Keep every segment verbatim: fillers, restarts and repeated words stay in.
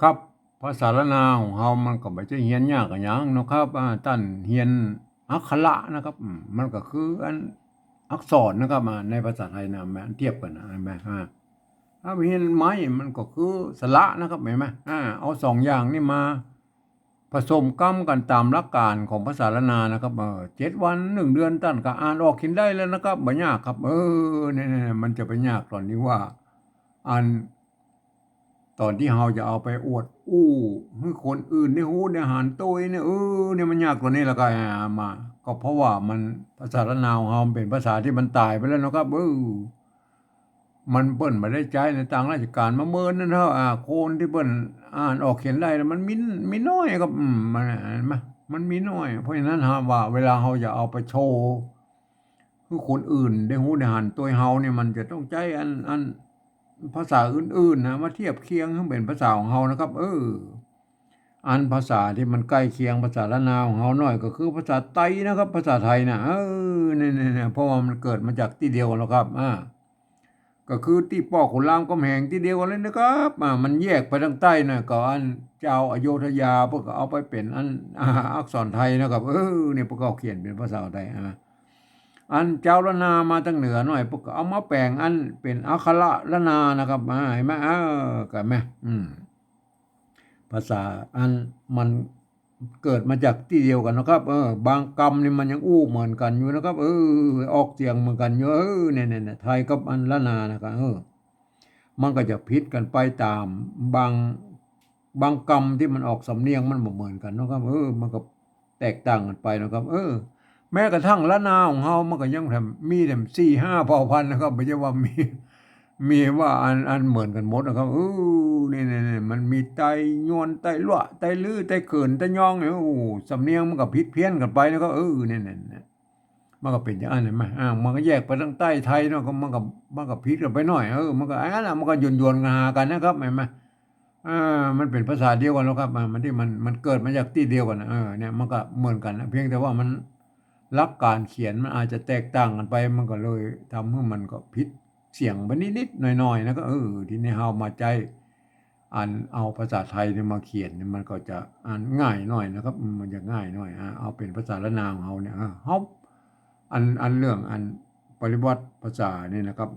ครับ ภาษาล้านนาของเฮามันก็บ่ใจ้เฮียนยากอะหยังเนาะครับ อ่า ต้านเฮียนอักขระนะครับ อืม มันก็คืออันอักษรนะครับ อ่า ในภาษาไทยนะ แม่นเทียบกั๋นนะ หันก่อ อ่า ถ้าเฮียนไม้มันก็คือสระนะครับ หันก่อ อ่า เอาสองอย่างนี้มาผสมกำกั๋นต๋ามหลักก๋านของภาษาล้านนานะครับ เออ เจ็ดวัน นึ่งเดือน ต้านก็อ่านออกเขียนได้แล้วนะครับ บ่ยากครับ เออ เนี่ยๆๆ มันจะไปยากต๋อนตี้ว่า อัน ต๋อนตี้เฮาจะเอาไปอวดอู้หื้อคนอื่นได้ฮู้ได้หันโตยเนี่ย เออ เนี่ยมันยากต๋อนนี้ละก็ อ่า มา ก็เพราะว่ามัน ภาษาล้านนาของเฮามันเป๋นภาษาตี้มันต๋ายไปแล้วเนาะครับ เออ มันเปิ้นบ่ได้ใจ๊ในตางราชก๋านมาเมินนั้นเถาะ อ่า คนตี้เปิ้นอ่านออกเขียนได้น่ะมันมี มีน้อยครับ อืม มัน หันก่อ มันมีน้อย เพราะฉะนั้นหากว่าเวลาเฮาจะเอาไปโชว์ หื้อคนอื่นได้ฮู้ได้หันโตยเฮาเนี่ย มันจะต้องใจ๊อัน อันภาษาอื่นๆ นะ มาเทียบเคียงหื้อเป๋นภาษาของเฮานะครับ เออ อันภาษาตี้มันใก้เคียงภาษาล้านนาของเฮาหน่อยก็คือภาษาไตนะครับ ภาษาไทยน่ะ เออ เนี่ยๆๆ เพราะว่ามันเกิดมาจากตี้เดียวกั๋นแล้วครับ อ่า ก็คือตี้ป้อขุนรามคำแหงตี้เดียวกั๋นเลยนะครับ อ่า มันแยกไปตางใต้น่ะ ก็อันจาวอโยธยาเปิ้นก็เอาไปเป๋นอัน อ่า อักษรไทยนะครับ เออ เนี่ยเปิ้นก็เอาเขียนเป๋นภาษาไทย อ่า อันจาวล้านนามาตางเหนือหน่อย เปิ้นก็เอามาแป๋งอันเป๋นอักขระล้านนานะครับ อ่า หันก่อ เออ หันก่อ อืม ภาษาอันมันเกิดมาจากตี้เดียวกั๋นนะครับ เออ บางกำนี่มันยังอู้เหมือนกั๋นอยู่นะครับ เออ ออกเสียงเหมือนกั๋นอยู่ เออ เนี่ยๆๆ ไทยกับอันล้านนานะครับ เออ มันก็จะผิดกั๋นไปต๋ามบาง บางกำตี้มันออกสำเนียงมันบ่เหมือนกั๋นเนาะครับ เออ มันก็แตกต่างกั๋นไปเนาะครับ เออ แม้กระทั่งล้านนาของเฮามันก็ยังแถม มีแถมสี่ห้าเผ่าพันธุ์นะครับ บ่ใจ้ว่ามี มีว่าอัน อันเหมือนกั๋นหมดนะครับ เออ นี่ๆๆ มันมีไตยวน ไตลัว ไตลื้อ ไตเขิน ไตยองเนี่ย โอ้ สำเนียงมันก็ผิดเพี้ยนกั๋นไปนะครับ เออ เนี่ยๆๆ มันก็เป๋นอย่างอั้น หันก่อ อ่า มันก็แยกไปตางใต้ไทยเนาะ ก็มันก็ มันก็ผิดกั๋นไปหน่อย เออ มันก็อันนั้นน่ะ มันก็ยวนๆ กั๋นหากั๋นนะครับ หันก่อ อ่า มันเป๋นภาษาเดียวกั๋นแล้วครับ อ่า มันตี้มัน มันเกิดมาจากตี้เดียวกั๋นน่ะ เออ เนี่ย มันก็เหมือนกั๋นนะ เพียงแต่ว่ามัน หลักก๋านเขียนมันอาจจะแตกต่างกั๋นไป มันก็เลยทำหื้อมันก็ผิดเสียงไปนิดๆ หน่อยๆ นะ ก็ เออ ทีนี้เฮามาใจ๊อันเอาภาษาไทยเนี่ยมาเขียนเนี่ย มันก็จะอ่านง่ายหน่อยนะครับ อืม มันจะง่ายหน่อย อ่า เอาเป๋นภาษาล้านนาของเฮาเนี่ย เออ เฮา อัน อันเรื่องอันปริวัติภาษานี่นะครับ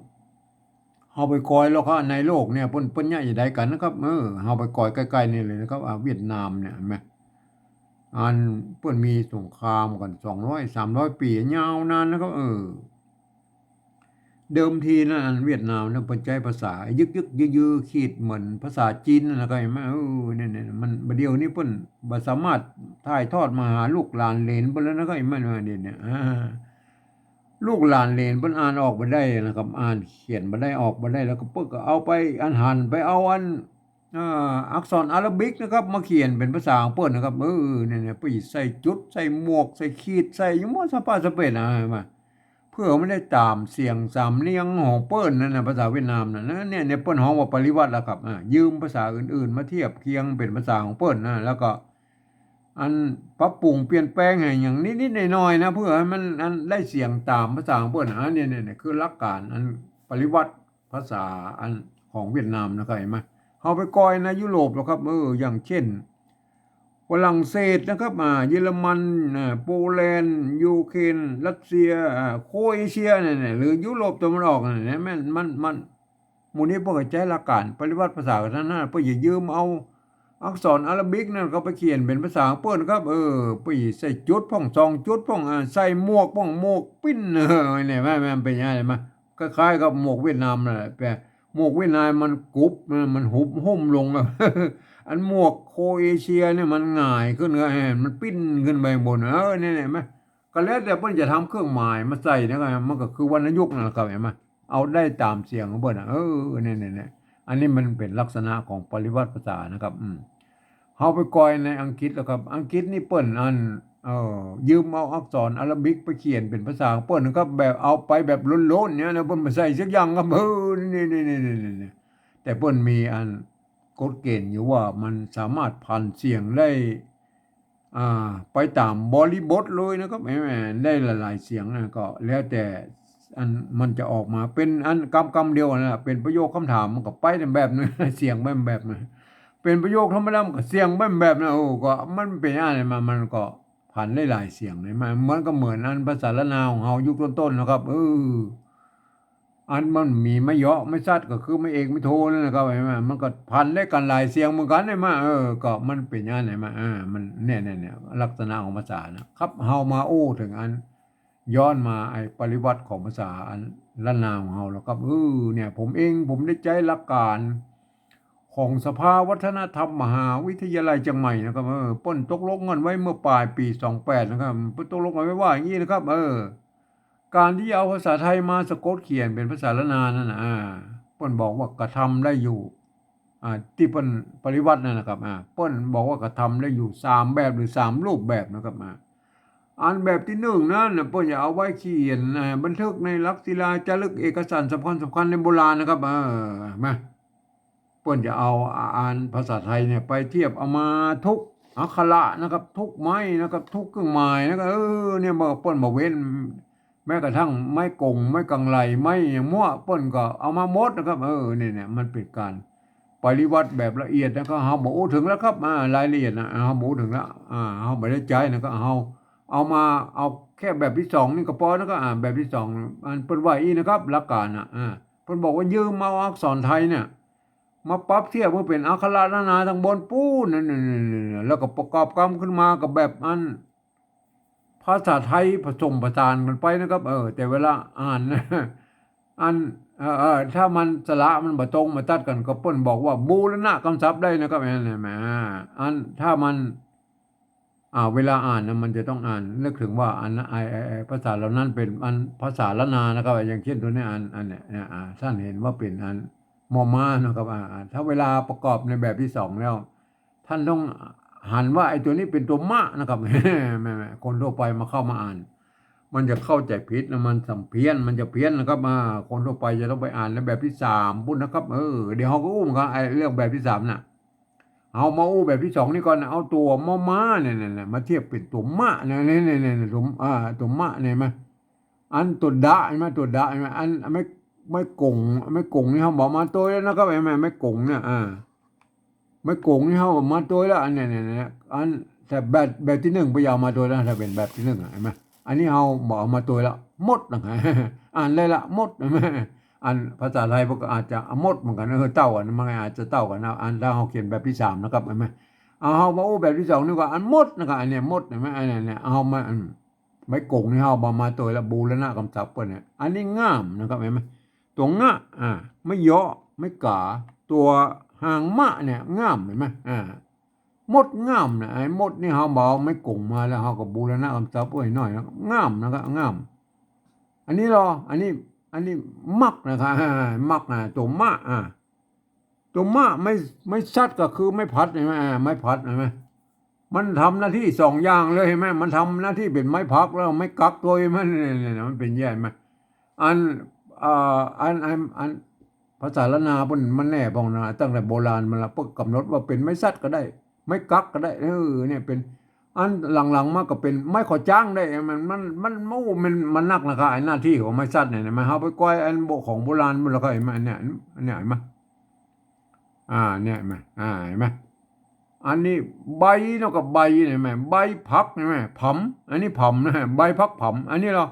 เฮาไปกอยแล้วก็ในโลกเนี่ย เปิ้น เปิ้นเยียะจะใดกั๋นนะครับ เออ เฮาไปกอยใก้ๆ นี่เลยนะครับ อ่า เวียดนามเนี่ย หันก่อ อันเปิ้นมีสงครามกั๋นสองร้อย สามร้อย ปี๋ ยาวนานนะครับ เออ เดิมทีนะ อันเวียดนามเนี่ย เปิ้นใจ๊ภาษายึกๆ ยื้อๆ ขีดเหมือนภาษาจีนนั่นแหละครับ หันก่อ เออ เนี่ยๆ มัน บ่าเดี่ยวนี้เปิ้นบ่สามารถถ่ายทอดมาหาลูกหลานเหลนเปิ้นแล้วนะครับ หันก่อ เดี๋ยวนี้ อ่า ลูกหลานเหลนเปิ้นอ่านออกบ่ได้นะครับ อ่านเขียนบ่ได้ ออกบ่ได้ แล้วก็เปิ้นก็เอาไปอันหันไปเอาอัน เอ่อ อักษรอาราบิกนะครับ มาเขียนเป๋นภาษาของเปิ้นนะครับ เออ เนี่ยๆ เปิ้นใส่จุด ใส่หมวก ใส่ขีด ใส่หยังหมดสะปะสะเปะนะ หันก่อ เพื่อมันได้ต๋ามเสียงสำเนียงของเปิ้นนั่นน่ะ ภาษาเวียดนามน่ะนะ เนี่ยๆ เปิ้นฮ้องว่าปริวัติแล้วครับ อ่า ยืมภาษาอื่นๆ มาเทียบเคียงเป๋นภาษาของเปิ้นนะ แล้วก็ อันปรับปรุงเปลี่ยนแปลงหื้อหยังนิดๆ หน่อยๆ นะ เพื่อหื้อมัน อันได้เสียงต๋ามภาษาของเปิ้น อันนี้เนี่ย เนี่ยคือหลักก๋านอันปริวัติภาษาอันของเวียดนามนะครับ หันก่อ เฮาไปกอยในยุโรปแล้วครับ เออ อย่างเช่น ฝรั่งเศสนะครับ อ่า เยอรมัน อ่า โปแลนด์ ยูเครน รัสเซีย อ่า โครเอเชียเนี่ย เนี่ย หรือยุโรปตะวันออกเนี่ย มัน มัน มัน หมู่นี้เปิ้นก็ใจ๊หลักก๋านปริวัติภาษากั๋นทั้งนั้น เปิ้นจะยืมเอาอักษรอาราบิกนั่นก็ไปเขียนเป๋นภาษาของเปิ้นครับ เออ เปิ้นใส่จุดพ่อง สองจุดพ่อง อ่า ใส่หมวกพ่อง หมวกปิ้น เออ เนี่ย แม่น แม่นเป๋นยังไง มา คล้ายๆ กับหมวกเวียดนามนั่นแหละ แต่หมวกเวียดนามมันกุบ มัน มันหุบ หุ้มลงอะ อันหมวกโครเอเชียเนี่ยมันหงายขึ้น ก็เห็นมันปิ้นขึ้นไปบน เออ เนี่ย เนี่ย แม่น ก็แล้วแต่เปิ้นจะทำเครื่องหมายมาใส่นะครับ มันก็คือวรรณยุกต์นั่นแหละครับ หันก่อ เอาได้ต๋ามเสียงของเปิ้นน่ะ เออ เนี่ยๆๆ อันนี้มันเป๋นลักษณะของปริวัติภาษานะครับ อืม เฮาไปกอยในอังกฤษแล้วครับ อังกฤษนี่เปิ้นอัน เอ่อ ยืมเอาอักษรอาราบิกไปเขียนเป๋นภาษาของเปิ้นนะครับ แบบเอาไปแบบล้นๆ เนี่ยนะ เปิ้นบ่ใส่สักอย่างครับ เออ นี่ๆๆๆๆ แต่เปิ้นมีอันกฎเกณฑ์อยู่ว่ามันสามารถผันเสียงได้ อ่า ไปต๋ามบริบทเลยนะครับ แหม ได้หลายๆ เสียงนะ ก็แล้วแต่อันมันจะออกมา เป๋นอันกำๆ เดียวนั่นแหละ เป๋นประโยคคำถามมันก็ไปแบบนึง เสียงไปแบบนึง เป๋นประโยคธรรมดา มันก็เสียงเป๋นแบบนั้น โอ้ ก็มันเป๋นอะหยังมา มันก็ผันได้หลายเสียงเลย มันเหมือนกับเหมือนอันภาษาล้านนาของเฮายุคต้นๆ นะครับ เออ อันมันมีไม้เหยาะ ไม้สัตว์ ก็คือไม้เอก ไม้โทนั่นนะครับ หันก่อ มันก็ผันได้กั๋นหลายเสียงเหมือนกั๋น หันก่อ เออ ก็มันเป๋นอะหยังมา อ่า มันเนี่ย เนี่ย เนี่ย ลักษณะของภาษานะครับ เฮามาอู้เถิงอัน ย้อนมาไอ้ปริวัติของภาษาอันล้านนาของเฮาแล้วครับ เออ เนี่ย ผมเอง ผมได้ใจ๊หลักการของสภาวัฒนธรรมมหาวิทยาลัยเจียงใหม่นะครับ เออ เปิ้นตกลงกั๋นไว้เมื่อป๋ายปี๋สองแปดนะครับ เปิ้นตกลงกั๋นไว้ว่าอย่างนี้นะครับ เออ ก๋านตี้จะเอาภาษาไทยมาสะกดเขียนเป๋นภาษาล้านนานั่นน่ะ อ่า เปิ้นบอกว่ากระทำได้อยู่ อ่า ตี้เปิ้นปริวัตินั่นนะครับ อ่า เปิ้นบอกว่ากระทำได้อยู่สามแบบหรือสามรูปแบบนะครับ อ่า อันแบบตี้นึ่งนั้นน่ะ เปิ้นจะเอาไว้เขียน อ่า บันทึกในหลักศิลาจารึกเอกสารสำคัญๆ ในโบราณนะครับ เออ มา เปิ้นจะเอา อ่า อันภาษาไทยเนี่ยไปเทียบเอามาทุกอักขระนะครับ ทุกไม้นะครับ ทุกเครื่องหมายนะครับ เออ เนี่ย บ่ เปิ้นบ่เว้น แม้กระทั่งไม้กง ไม้กังไร ไม้หยังมั่ว เปิ้นก็เอามาหมดนะครับ เออ เนี่ย เนี่ย มันเป๋นก๋านปริวัติแบบละเอียดนะครับ เฮาบ่อู้เถิงแล้วครับ อ่า รายละเอียดน่ะ เฮาบ่อู้เถิงแล้ว อ่า เฮาบ่ได้ใจ๊นะครับ เฮาเอามา เอาแค่แบบตี้สองนี่ก็ปอนะครับ อ่า แบบตี้สอง อันเปิ้นว่าอี้นะครับ หลักการน่ะ อ่า เปิ้นบอกว่ายืมเอาอักษรไทยเนี่ย มาปรับเทียบหื้อเป๋นอักขระล้านนาตังบนปู๊น นั่นๆๆๆ แล้วก็ประกอบกำขึ้นมากับแบบอัน ภาษาไทยผสมผสานกั๋นไปนะครับ เออ แต่เวลาอ่าน อัน เออ เออ ถ้ามันสระมันบ่ตรงบ่ตัดกั๋น ก็เปิ้นบอกว่าบูรณะกำศัพท์ได้นะครับ อันนั้นแหม อัน ถ้ามัน อ่า เวลาอ่านน่ะ มันจะต้องอ่าน นึกเถิงว่าอัน ไอ้ ไอ้ ไอ้ภาษาเหล่านั้นเป๋นอันภาษาล้านนานะครับ อย่างเช่นตัวนี้ อัน อันเนี้ย เนี่ย อ่า ต้านหันว่าเป๋นอัน มอม้านะครับ อ่า อ่า ถ้าเวลาประกอบในแบบตี้สองแล้ว ต้านต้องหันว่าไอ้ตัวนี้เป๋นตัวมะนะครับ แม่ๆ คนทั่วไปมาเข้ามาอ่าน มันจะเข้าใจ๋ผิดนะ มันสำเพี้ยน มันจะเพี้ยนนะครับ อ่า คนทั่วไปจะต้องไปอ่านในแบบตี้สามปู๊นนะครับ เออ เดี๋ยวเฮาก็อู้กั๋น ไอ้เรื่องแบบตี้สามน่ะ เฮามาอู้แบบตี้สองนี่ก่อนนะ เอาตั๋วมอม้าเนี่ย เนี่ย เนี่ย มาเทียบเป๋นตั๋วมะเนี่ย เนี่ย เนี่ย เนี่ย ตั๋ว อ่า ตั๋วมะเนี่ย หันก่อ อันตั๋วดะหันก่อ ตั๋วดะหันก่อ อัน ไม้ ไม้กง ไม้กงนี่เฮาบ่เอามาตวยแล้วนะครับ หันก่อ ไม้กงเนี่ย อ่า ไม้กงนี่เฮาบ่เอามาตวยแล้ว อันเนี้ย เนี่ย เนี่ย อัน แต่แบบ แบบตี้นึ่งบ่เอามาตวยแล้ว ถ้าเป๋นแบบตี้นึ่งอะ หันก่อ อันนี้เฮาบ่เอามาตวยแล้ว หมดนะครับ อ่านได้ละ หมด หันก่อ อันภาษาไทยเปิ้นก็อาจจะหมดเหมือนกั๋น เออ เต้ากั๋น มันอาจจะเต้ากั๋นนะ อันถ้าเฮาเขียนแบบตี้สามนะครับ หันก่อ เอา เฮามาอู้แบบตี้สองนี่ก่อน อันหมดนะครับ อันเนี้ยหมด หันก่อ อันเนี้ย เนี่ย เอามา อืม ไม้กงนี่เฮาบ่เอามาตวยละ บูรณะกำศัพท์เปิ้นเนี่ย อันนี้ง่ามนะครับ หันก่อ ตั๋วงะ อ่า ไม้เหยาะ ไม้ก๋า ตั๋วหางมะเนี่ย ง่าม หันก่อ อ่า หมดง่ามนะ ไอ้หมดนี่เฮาบ่เอาไม้กงมาแล้ว เฮาก็บูรณะกำศัพท์ไว้หน่อยนะ ง่ามนะครับ ง่าม อันนี้ลอ อันนี้ อันนี้มักนะครับ อ่า มักนะ ตั๋วมะ อ่า ตั๋วมะ ไม้ ไม้สัตว์ก็คือไม้ผลัด หันก่อ อ่า ไม้ผลัด หันก่อ มันทำหน้าตี้สองอย่างเลย หันก่อ มันทำหน้าตี้เป๋นไม้ผลักแล้วไม้กั๊กตวย หันก่อ เนี่ย เนี่ย เนี่ย มันเป๋นอย่างนี้ หันก่อ อัน อ่า อัน อัน อัน ภาษาล้านนาเปิ้นมันแน่ป้องนะ ตั้งแต่โบราณมาละ เปิ้นก๋ำหนดว่าเป๋นไม้สัตว์ก็ได้ ไม้กั๊กก็ได้ เออ เนี่ยเป๋น อันหลังๆ มาก็เป๋นไม้ข้อจ๊างได้ มัน มัน มัน โอ้ มัน มันนักนะครับ ไอ้หน้าตี้ของไม้สัตว์เนี่ย มันเฮาไปก้อยอันโบ ของโบราณหมดแล้วครับ หันก่อ เนี่ย เนี่ย หันก่อ อ่า เนี่ย หันก่อ อ่า หันก่อ อันนี้ใบเนาะ กับใบเนี่ย หันก่อ ใบผัก หันก่อ ผำ อันนี้ผำนะ ใบผักผำ อันนี้ลอ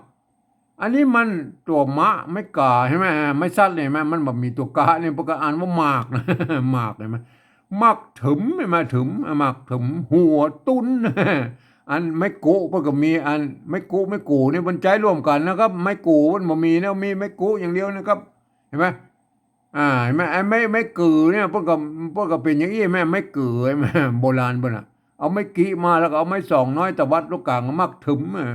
อันนี้มันตั๋วมะ ไม้ก๋า หันก่อ ไม้สัตว์เนี่ย หันก่อ มันบ่มีตั๋วกะเนี่ย เปิ้นก็อ่านว่ามากนะ มาก หันก่อ มากถึม หันก่อ ถึม อ่ะ มากถึม หัวตุ๊น อันไม้กุ เปิ้นก็มี อันไม้กุ ไม้กูเนี่ย มันใจ๊ร่วมกั๋นนะครับ ไม้กูมันบ่มีนะ มีไม้กุอย่างเดียวนะครับ หันก่อ อ่า หันก่อ ไอ้ไม้ ไม้กือเนี่ย เปิ้นก็ เปิ้นก็เป๋นอย่างอี้ หันก่อ ไม้กือ หันก่อ โบราณเปิ้นน่ะ เอาไม้กิมา แล้วก็เอาไม้ส่องน้อยตวัดลูกก๋าง มากถึม อ่ะ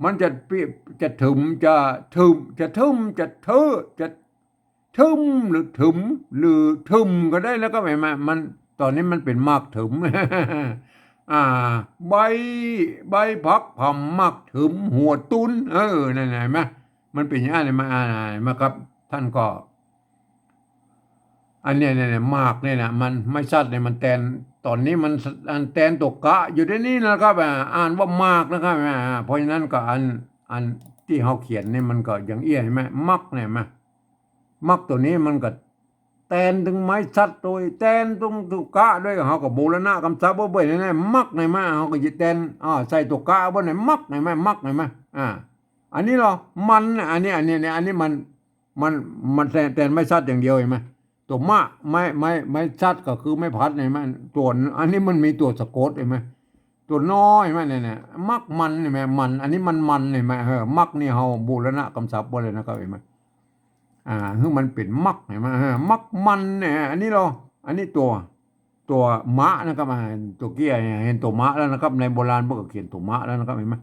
มันจะเปีย จะถึม จะถึม จะถึม จะเทอะ จะ ถึม หรือถึม หรือถึมก็ได้นะครับ หันก่อ มัน ต๋อนนี้มันเป๋นมากถึม อ่า ใบ ใบผักผำ มากถึม หัวตุ๊น เออ นั่น หันก่อ มันเป๋นอย่างนั้น หันก่อ อ่า หันก่อ ครับ ต้านก็ อันเนี้ย เนี่ย เนี่ย มากเนี่ยนะ มัน ไม้สัตว์เนี่ย มันแตน ต๋อนนี้มัน อันแตนตั๋วกะอยู่ในนี้นะครับ อ่า อ่านว่ามากนะครับ อ่า เพราะฉะนั้นก็อัน อันตี้เฮาเขียนเนี่ย มันก็อย่างอี้ หันก่อ มักเนี่ย หันก่อ มักตั๋วนี้มันก็ แตนตึงไม้สัตว์ตวย แตนตึงตั๋วกะตวย เฮาก็บูรณะกำศัพท์บ่อยๆ นี่นะ มัก เห็นไหม เฮาก็จะแตน อ่า ใส่ตั๋วกะบ่อยๆ มัก เห็นไหม มัก เห็นไหม อ่า อันนี้เหรอ มันน่ะ อันนี้ อันนี้ เนี่ย อันนี้มัน มัน มันแตน แตนไม้สัตว์อย่างเดียว เห็นไหม ตั๋วมะ ไม้ ไม้ ไม้สัตว์ก็คือไม้พัด เห็นไหม ตั๋ว อันนี้มันมีตั๋วสะกด เห็นไหม ตั๋วนอ เห็นไหม เนี่ย เนี่ย มักมัน เห็นไหม มัน อันนี้มัน มัน เห็นไหม เออ มักนี่เฮาบูรณะกำศัพท์บ่อยๆ นะครับ เห็นไหม อ่า หื้อมันเป๋นมัก เห็นไหม เออ มักมันเนี่ย อันนี้เหรอ อันนี้ตั๋ว ตั๋วมะนะครับ อ่า ตั๋วเกี้ยเนี่ย หันตั๋วมะแล้วนะครับ ในโบราณเปิ้นก็เขียนตั๋วมะแล้วนะครับ หันก่อ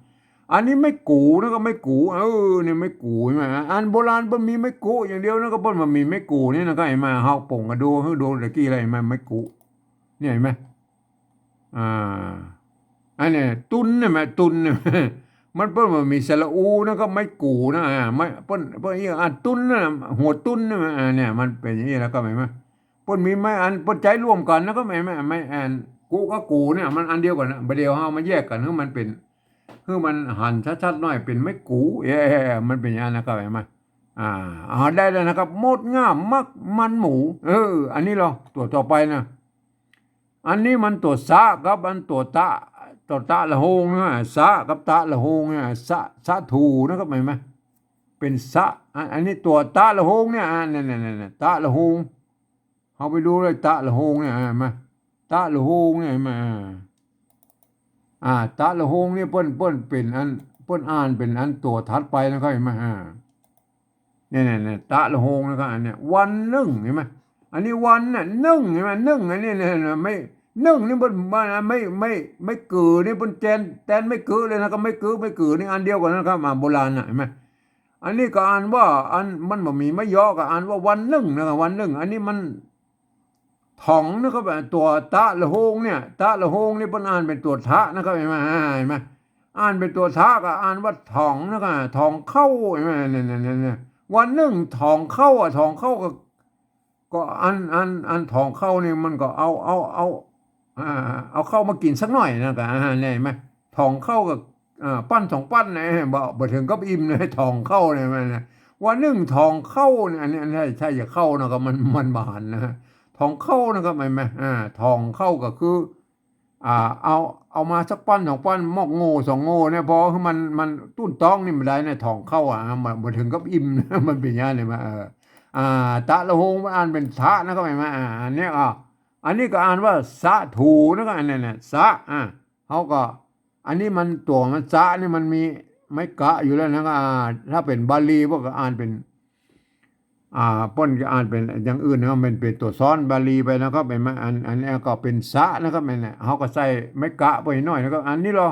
อันนี้ไม้กู๋นะครับ ไม้กู๋ เออ เนี่ยไม้กู๋ หันก่อ อันโบราณเปิ้นมีไม้กุอย่างเดียวนะครับ เปิ้นบ่มีไม้กู๋นี่นะครับ หันก่อ เฮาป๋งก็ดู หื้อดูตะกี้แล้ว หันก่อ ไม้กุ๋ เนี่ยหันก่อ อ่า อันนี้ตุ๊นเนี่ยแหม ตุ๊นเนี่ย มันเปิ้นบ่มีสระอูนะครับ ไม้กู๋นะ อ่า ไม้ เปิ้น เปิ้นเรียก อ่า ตุ๊นนะ หัวตุ๊นเนี่ยแหม อ่า เนี่ย มันเป๋นอย่างนี้นะครับ หันก่อ เปิ้นมีไม้อัน เปิ้นใจ๊ร่วมกั๋นนะครับ หันก่อ ไม้อัน กุกับกู๋เนี่ย มันอันเดียวกั๋นนะ บ่าเดี่ยวเฮามาแยกกั๋น หื้อมันเป๋น หื้อมันหันชัดๆ หน้อย เป๋นไม้กู๋ เอ้ย มันเป๋นอย่างนั้นนะครับ หันก่อ อ่า เอาได้แล้วนะครับ มดง่าม มัก มันหมู เออ อันนี้เหรอ ตั๋วต่อไปนะ อันนี้มันตั๋วสะครับ อันตั๋วตะ ตั๋วตะละโฮงนะ สะกับตะละโฮงเนี่ย สะ สะถูนะครับ หันก่อ เป๋นสะ อัน อันนี้ตั๋วตะละโฮงเนี่ย อ่า เนี่ย เนี่ย เนี่ย เนี่ย ตะละโฮง เฮาไปดูเลย ตะละโฮงเนี่ย หันก่อ ตะละโฮงเนี่ย หันก่อ อ่า ตะละโฮงเนี่ย เปิ้น เปิ้นเป๋นอัน เปิ้นอ่านเป๋นอันตั๋วถัดไปนะครับ หันก่อ อ่า เนี่ย เนี่ย เนี่ย ตะละโฮงนะครับ อันเนี้ย วันนึ่ง หันก่อ อันนี้วันน่ะ นึ่ง หันก่อ นึ่ง อันนี้เนี่ย ไม่ นึ่งนี่เปิ้น มัน ไม่ ไม่ ไม้เก๋อนี่เปิ้นแตน แตนไม้เก๋อเลยนะครับ ไม้เก๋อ ไม้เก๋อนี่อันเดียวกั๋นนะครับ อ่า โบราณน่ะ หันก่อ อันนี้ก็อ่านว่า อัน มันบ่มีไม้ยอก็อ่านว่าวันนึ่งนะครับ วันนึ่ง อันนี้มัน ถองนะครับ ตั๋วตะละโฮงเนี่ย ตะละโฮงนี่เปิ้นอ่านเป๋นตั๋วทะนะครับ หันก่อ อ่า หันก่อ อ่านเป๋นตั๋วทะก็อ่านว่าถองนะครับ ถองข้าว หันก่อ เนี่ย เนี่ย เนี่ย เนี่ย วันนึ่งถองข้าวอ่ะ ถองข้าวก็ ก็อัน อัน อันถองข้าวนี่มันก็เอา เอา เอา อ่า เอาข้าวมากิ๋นสักหน่อยนะ ก็ อ่า เนี่ยหันก่อ ถองข้าวก็ อ่า ปั้นสองปั้นนะ บ่ บ่เถิงกับอิ่มนะ ถองข้าวเนี่ยมันนะ วันนึ่งถองข้าวเนี่ย อันนี้ อันนี้ใช่ ใช่จะข้าวนะ ก็มัน มันบ่หันนะ ถองข้าวนะครับ หันก่อ อ่า ถองข้าวก็คือ อ่า เอา เอามาสักปั้นสองปั้น มอกโง่สองโง่เนี่ย พอหื้อมัน มันตุ้นต๊องนี่บ่ได้เนี่ย ถองข้าวอ่ะ มันบ่เถิงกับอิ่มนะ มันเป๋นอย่างนั้นเลยมา เออ อ่า ตะละโฮงมันอ่านเป๋นทะนะครับ หันก่อ อ่า อันเนี้ย อ่า อันนี้ก็อ่านว่าสะถูนะครับ อันเนี้ย เนี่ย สะ อ่า เฮาก็ อันนี้มันตั๋วมันสะนี่มันมีไม้กะอยู่แล้วนะ อ่า ถ้าเป๋นบาลีเปิ้นก็อ่านเป๋น อ่า เปิ้นก็อ่านเป๋นอย่างอื่นนะครับ มันเป๋นตั๋วซ้อนบาลีไปนะครับ หันก่อ อัน อันนี้ก็เป๋นสะนะครับ อันเนี้ย เฮาก็ใส่ไม้กะไปหน่อยนะครับ อันนี้เหรอ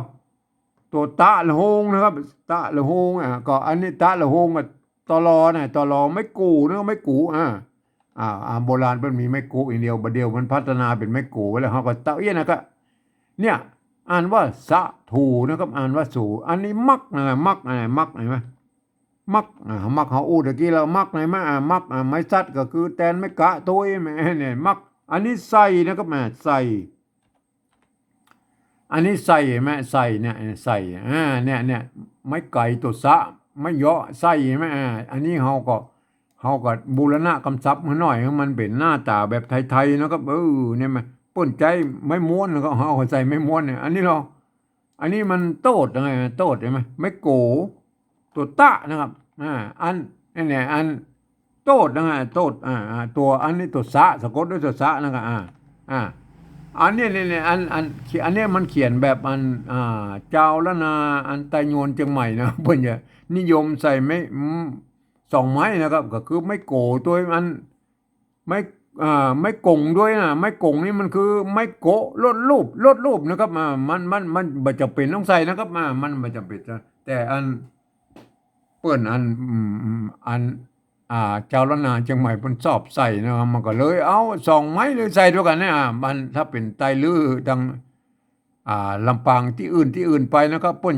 ตั๋วตะละโฮงนะครับ ตะละโฮง อ่า ก็อันนี้ตะละโฮงก็ ตลอนะ ตลอ ไม้กู๋นะ ไม้กู๋ อ่า อ่า อ่า โบราณเปิ้นมีไม้กู๋อย่างเดียว บ่าเดี่ยวมันพัฒนาเป๋นไม้กู๋ไปแล้ว เฮาก็เต๊อะอี้นะ ก็ เนี่ย อ่านว่าสะถูนะครับ อ่านว่าสู อันนี้มักนะ มัก อ่า มัก หันก่อ มัก อ่า มักเฮาอู้ตะกี้แล้ว มัก หันก่อ อ่า มัก อ่า ไม้สัตว์ก็คือแตนไม้กะตวย แม่เนี่ย มัก อันนี้ใส่นะครับ อ่า ใส่ อันนี้ใส่ หันก่อ ใส่เนี่ย ใส่ อ่า เนี่ย เนี่ย ไม้ไก๋ตั๋วสะ ไม้ยอ ใส่ หันก่อ อ่า อันนี้เฮาก็ เฮาก็บูรณะกำศัพท์หื้อหน่อย หื้อมันเป๋นหน้าต๋าแบบไทยๆ นะครับ เออ เนี่ยมัน เปิ้นใจ๊ไม้ม้วน แล้วก็เฮาก็ใส่ไม้ม้วนเนี่ย อันนี้เหรอ อันนี้มันโต้ด หันก่อ โต้ด หันก่อ ไม้โก๋ ตั๋วตะนะครับ อ่า อัน อันเนี่ย อัน โต้ด หันก่อ โต้ด อ่า อ่า ตั๋ว อันนี้ตั๋วสะ สะกดด้วยตั๋วสะ หันก่อ อ่า อ่า อันเนี้ย เนี่ย เนี่ย อัน อัน อันเนี้ยมันเขียนแบบอัน อ่า จาวล้านนา อันไตยวนเจียงใหม่นะ เปิ้นจะนิยมใส่ไม้ อืม สองไม้นะครับ ก็คือไม้โก๋ตวยอัน ไม้ อ่า ไม้ก๋งตวยนะ ไม้ก๋งนี่มันคือไม้โก๋ลดรูป ลดรูปนะครับ อ่า มัน มัน มันบ่จ๋ำเป๋นต้องใส่นะครับ อ่า มันบ่จ๋ำเป๋นจะ แต่อัน เปิ้นอัน อืม อืม อัน อ่า จาวล้านนาเจียงใหม่เปิ้นชอบใส่นะ มันก็เลยเอาสองไม้เลยใส่ตวยกั๋นเนี่ย อ่า มันถ้าเป๋นไตลื้อตัง อ่า ลำปางตี้อื่น ตี้อื่นไปนะครับ เปิ้น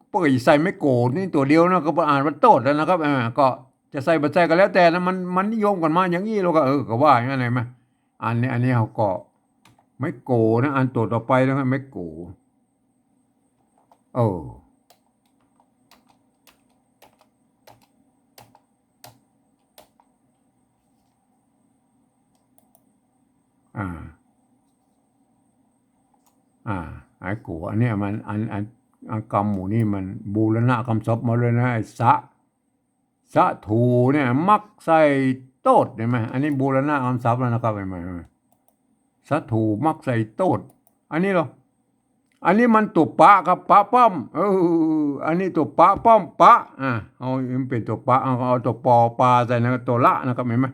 เปิ้นใส่ไม้โก๋นี่ตั๋วเดียวนะ ก็เปิ้นอ่านว่าโต้ดแล้วนะครับ อ่า ก็จะใส่บ่ใส่ก็แล้วแต่นะ มัน มันนิยมกั๋นมาอย่างอี้ แล้วก็ เออ ก็ว่าอย่างนั้น หันก่อ อันนี้ อันนี้เฮาก็ ไม้โก๋นะ อันตั๋วต่อไปนะครับ ไม้โก๋ เออ อ่า อ่า ไอ้กู อันเนี้ยมัน อัน อัน อันกำหมู่นี่มันบูรณะกำศัพท์มาเลยนะ ไอ้สะ สะถูเนี่ย มักใส่โต้ด เห็นไหม อันนี้บูรณะกำศัพท์แล้วนะครับ เห็นไหม เห็นไหม สะถูมักใส่โต้ด อันนี้เหรอ อันนี้มันตั๋วปะครับ ปะป้อม เออ อันนี้ตั๋วปะป้อม ปะ อ่า เอา มันเป๋นตั๋วปะ เอา เอาตั๋วปอปาใส่นะ ตั๋วละนะครับ เห็นไหม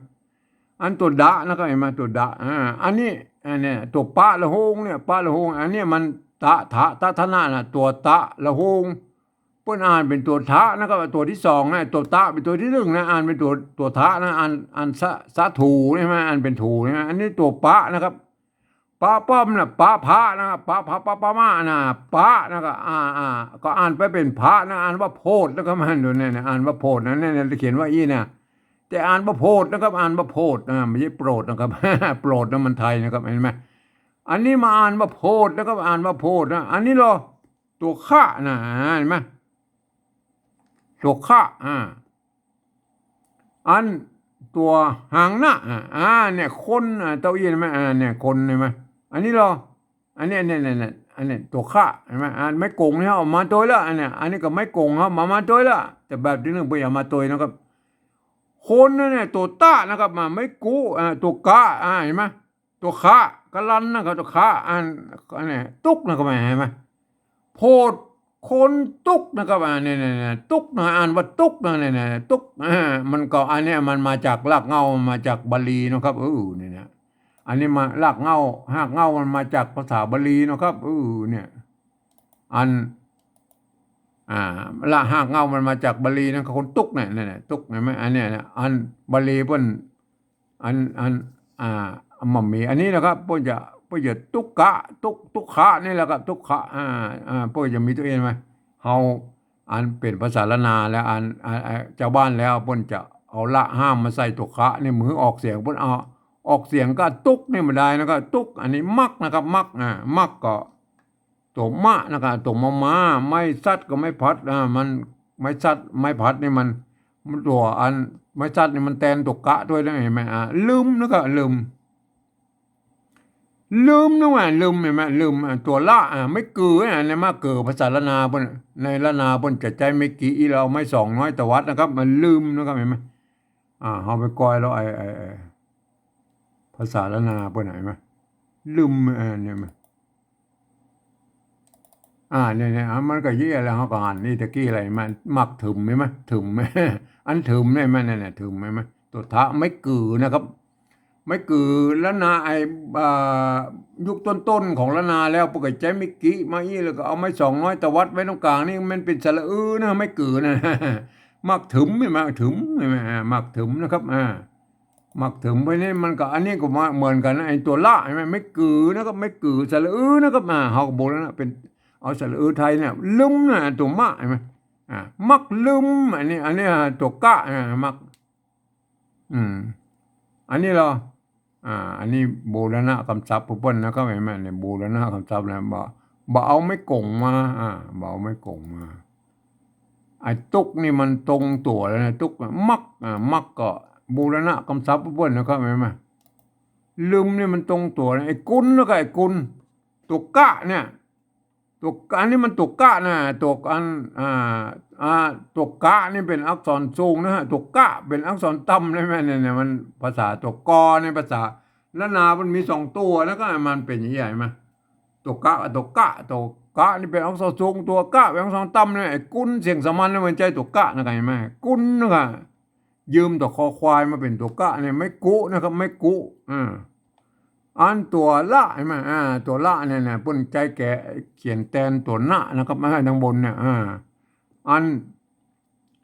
อันตั๋วดะนะครับ เห็นไหม ตั๋วดะ อ่า อันนี้ อันเนี้ย ตั๋วปะละโหงเนี่ย ปะละโหง อันเนี้ยมันตะ ทะ ตะ ทะ นะ นะ ตั๋วตะละโหง เปิ้นอ่านเป๋นตั๋วทะนะครับ ตั๋วตี้สองนะ ตั๋วตะเป๋นตั๋วตี้นึ่งนะ อ่านเป๋นตั๋ว ตั๋วทะนะ อ่าน อ่านสะ สะถูใช่ไหม อ่านเป๋นถูใช่ไหม อันนี้ตั๋วปะนะครับ ปะป้อมนะ ปะพะนะครับ ปะพะ ปะ ปะมะนะ ปะนะครับ อ่า อ่า ก็อ่านไปเป๋นพะนะ อ่านว่าโพดนะครับ มันดูเนี่ยนะ อ่านว่าโพดนะ เนี่ย เนี่ย เขียนว่าอี้นะ แต่อ่านว่าโพดนะครับ อ่านว่าโพดนะ ไม่ใช่โปรดนะครับ โปรดนะมันไทยนะครับ เห็นไหม อันนี้มาอ่านว่าโพดนะครับ อ่านว่าโพดนะ อันนี้เหรอ ตั๋วขะนะ เห็นไหม ตั๋วขะ อ่า อันตั๋วหางนะ อ่า อ่า เนี่ย คน อ่า เต้าอี้เห็นไหม อ่า เนี่ย คน เห็นไหม อันนี้เหรอ อันนี้ อันนี้ อันนี้ อันนี้ตั๋วขะ เห็นไหม อ่านไม้กงเนี่ยเอามาตวยละ อันเนี้ย อันนี้ก็ไม้กงครับ มา มาตวยละ แต่แบบตี้นึ่งเปิ้นเอามาตวยนะครับ คนนั่นเนี่ย ตั๋วตะนะครับ มา ไม้กุ อ่า ตั๋วกะ อ่า เห็นไหม ตั๋วขะ กะลันนะครับ ตั๋วขะ อ่าน อันเนี้ย ตุ๊กนะครับ เห็นไหม โพด คนตุ๊กนะครับ อ่า เนี่ย เนี่ย เนี่ย ตุ๊กนะ อ่านว่าตุ๊กนะ เนี่ย เนี่ย ตุ๊ก อ่า มันก็ อันเนี้ย มันมาจากรากเหง้า มาจากบาลีนะครับ เออ เนี่ย เนี่ย อันนี้มา รากเหง้า ฮากเหง้ามันมาจากภาษาบาลีนะครับ เออ เนี่ย อัน อ่า ละ ฮากเหง้ามันมาจากบาลีนะ คนตุ๊กเนี่ย เนี่ย เนี่ย ตุ๊ก เห็นไหม อันเนี้ยนะ อันบาลีเปิ้น อัน อัน อ่า มันมีอันนี้นะครับ เปิ้นจะ เปิ้นจะตุ๊กะ ตุ๊ก ตุ๊กขะนี่แหละครับ ตุ๊กขะ อ่า อ่า เปิ้นจะมีตวยเองไหม เฮา อันเป๋นภาษาล้านนาแล้ว อัน อัน อัน จาวบ้านแล้วเปิ้นจะเอาละห้ามมาใส่ตั๋วขะนี่ หื้อออกเสียง เปิ้นเอาออกเสียงก็ตุ๊กนี่บ่ได้นะครับ ตุ๊ก อันนี้มักนะครับ มัก อ่า มักก็ ตั๋วมะนะครับ ตั๋วมอม้า ไม้สัดกับไม้ผัด อ่า มัน ไม้สัด ไม้ผัดนี่มัน มันตั๋วอัน ไม้สัดนี่มันแตนตั๋วกะตวยนะ เห็นไหม อ่า ลืมนะครับ ลืม ลืมนะว่า ลืม เห็นไหม ลืม อ่า ตั๋วละ อ่า ไม้กือ อ่า ในมากือ ภาษาล้านนาเปิ้น ในล้านนาเปิ้นจะใจ๊ไม้กี่อี้ แล้วเอาไม้สองน้อยตวัดนะครับ มันลืมนะครับ เห็นไหม อ่า เฮาไปก้อยแล้ว ไอ้ ไอ้ ไอ้ ภาษาล้านนาเปิ้น เห็นไหม ลืม เออ เนี่ย มัน อ่า เนี่ย เนี่ย อ่ะ มันก็เยียะแล้ว เฮาก็อ่านนี่ตะกี้อะไร มัน มักถึม เห็นไหม ถึม อันถึมเนี่ย มัน เนี่ย เนี่ย ถึม เห็นไหม ตั๋วทะ ไม้กือนะครับ ไม้กือ ล้านนา ไอ้ อ่า ยุคต้นๆ ของล้านนาแล้ว เปิ้นก็ใจ๊ไม้กี่มาอี้ แล้วก็เอาไม้สองน้อยตวัดไว้ตรงกลางนี่ มันเป๋นสระอือนะ ไม้กือนะ มักถึม เห็นไหม ถึม เห็นไหม อ่า มักถึมนะครับ อ่า มักถึมไปนี่มันก็ อันนี้ก็มาเหมือนกั๋นนะ ไอ้ตั๋วละ เห็นไหม ไม้กือนะครับ ไม้กือ สระอือนะครับ อ่า เฮาก็บอกแล้วนะ เป๋น เอาสระอือไทยเนี่ย ลึมนะ ตั๋วมะ เห็นไหม อ่า มักลึม อันนี้ อันนี้ อ่า ตั๋วกะ อ่า มัก อืม อันนี้เหรอ อ่า อันนี้บูรณะกำศัพท์เปิ้นนะครับ เห็นไหม เนี่ย บูรณะกำศัพท์นะ บ่ บ่เอาไม้ก๋งมา อ่า บ่เอาไม้ก๋งมา ไอ้ตุ๊กนี่มันตรงตั๋วแล้วนะ ตุ๊ก มัก อ่า มักก็บูรณะกำศัพท์เปิ้นนะครับ เห็นไหม ลืมนี่มันตรงตั๋วนะ ไอ้กุนแล้วก็ไอ้กุน ตั๋วกะเนี่ย ตั๋วกะ อันนี้มันตั๋วกะนะ ตั๋วอัน อ่า อ่า ตั๋วกะนี่เป๋นอักษรสูงนะฮะ ตั๋วกะเป๋นอักษรต่ำเลยแม่ เนี่ย เนี่ย มันภาษาตั๋วกอในภาษาล้านนามันมีสองตั๋ว แล้วก็มันเป๋นอย่างนี้ เห็นไหม ตั๋วกะกับตั๋วกะ ตั๋วกะนี่เป๋นอักษรสูง ตั๋วกะเป๋นอักษรต่ำเนี่ย ไอ้กุนเสียงสามัญเนี่ยมันใจ๊ตั๋วกะนะ เห็นไหม กุนนะ ยืมตั๋วคอควายมาเป๋นตั๋วกะเนี่ย ไม้กุนะครับ ไม้กุ อ่า อันตั๋วละ เห็นไหม อ่า ตั๋วละเนี่ย เนี่ย เปิ้นใจ๊แกะเขียนแตนตั๋วนะนะครับ มาให้ทางบนเนี่ย อ่า อัน